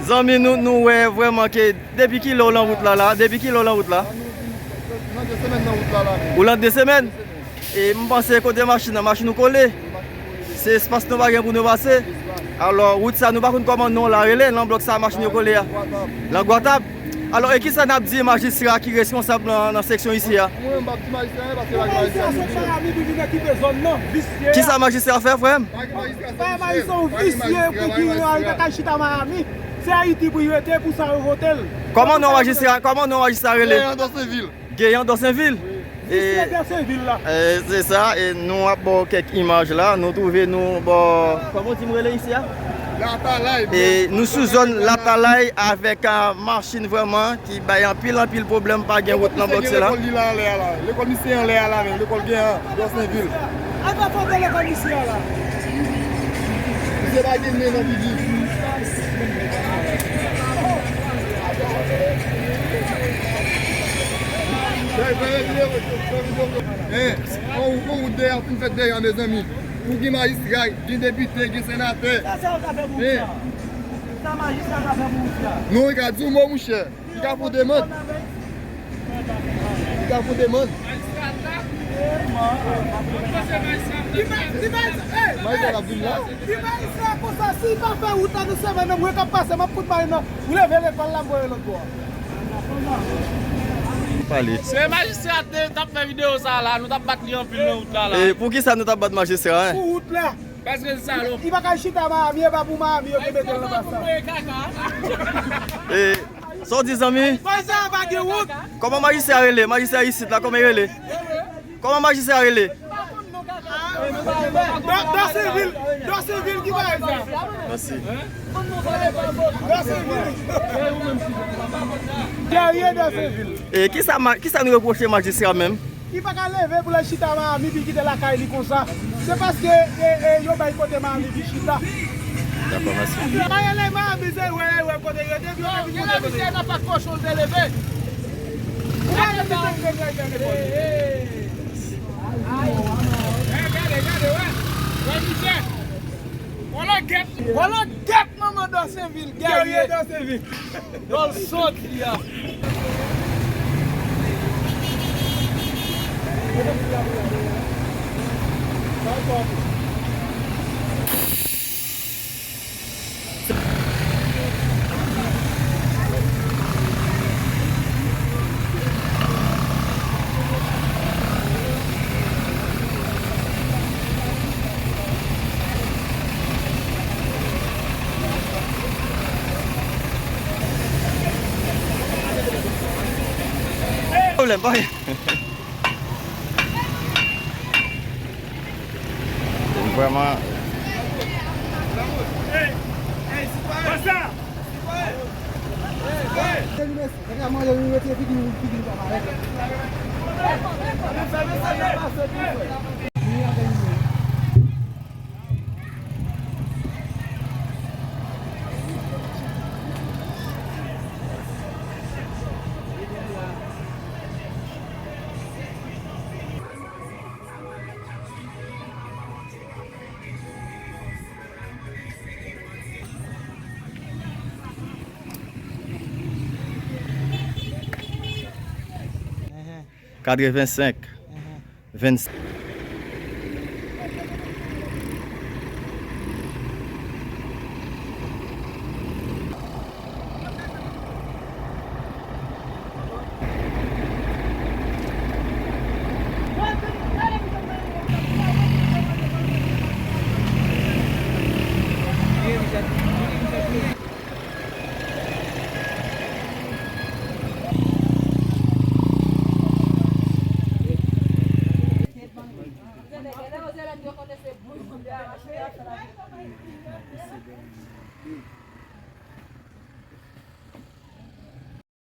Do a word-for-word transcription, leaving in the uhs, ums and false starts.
Zanmi, nou, nou wè vrèman ke depi kilè w lan wout la la? Depi kilè w lan wout la? Ou lan de semèn? E m panse kote machin nan, machin ou kole. Se espas nou pa gen pou nou pase. Alò, wout sa, nou pa konn kòman non la rele, nan blòk sa machin yo kole a. Lan Gwatab. Alò, e kisa n ap di majistra ki reskonsab nan, nan seksyon isi a? Mwen, m p ap di majistra anyen paske pa gen majistra sou misye. Kisa majistra fè, frè m? Pa gen majistra sou misye. Pa gen majistra, pa gen majistra, pa gen majistra. Chita Miami. Se Ayiti pou y rete, pou sa yo vote l. Kòman non majistra, kòman non majistra rele? Geyan Dosenvil. Geyan Dosenvil. Wi. Visye Dosenvil la. E, se sa, e nou ap ba w kèk imaj la. Nou twouve nou bò, kòman w di m rele isi a? Latalay. E nou sou zòn Latalay avèk, a, machin vrèman ki bay anpil, anpil pwoblèm, pa gen wout nan blòk sila. Lekòl li la anlè a la. Lekòl misye anlè a la menm. Lekòl Geyan Dosenvil. Al pa foto lekòl misye a la. Misye pa gen nen nan figi. Fè, fè videyo, fè videyo. Hein, on, on wout dèyè, fin fèt dèyè, mezanmi. Ou gen majistra, gen depite, gen senatè. Sa, sa yo ka fè pou ou sa? Sa majistra ka fè pou ou sa? Non, li ka di w mo, monchè. Li ka fè w demann. Li ka fè w demann. Majistra la vin la. Di majistra konsa, si l pa fè wout la nan semèn nan, mwen k ap pase, m ap kout bal nan. Ou leve lekòl la, m voye lòt bò a. Pale. Se majistra te, t ap fè videyo sa la, nou t ap bat li anpil nan wout la la. E poukisa nou t ap bat majistra, en? Pou wout la. Paske l salòp. Li pa ka chita Miami, e pa pou Miami yo te mete l nan plas la. E, sa w di, zanmi? Plas sa pa gen wout. Kòman majistra rele? Majistra isit la, kòman l rele? Kòman majistra rele? Dosenvil, Dosenvil ki bay sa. Mèsi. Dosenvil. Guerrier Dosenvil. E kisa ma-, kisa nou repwoche majistra menm? Li pa ka leve pou l al chita Miami, pou l kite lakay li konsa. Se paske, e, e, yo bay kote Miami pou chita. Dakò, mèsi. Pa rele Miami, se wè, wè kote yo te, yo te vin kote kote. Nan pa kochon te leve. Ou pa rele Gade, gade, wè. Wè mizè. Vòlò gèt. Vòlò gèt manman Dosenvil. Guerrier Dosenvil. Dòl sòti a. Pwoblèm, pa gen. Vrèman. Katrevensenk. Vennsenk.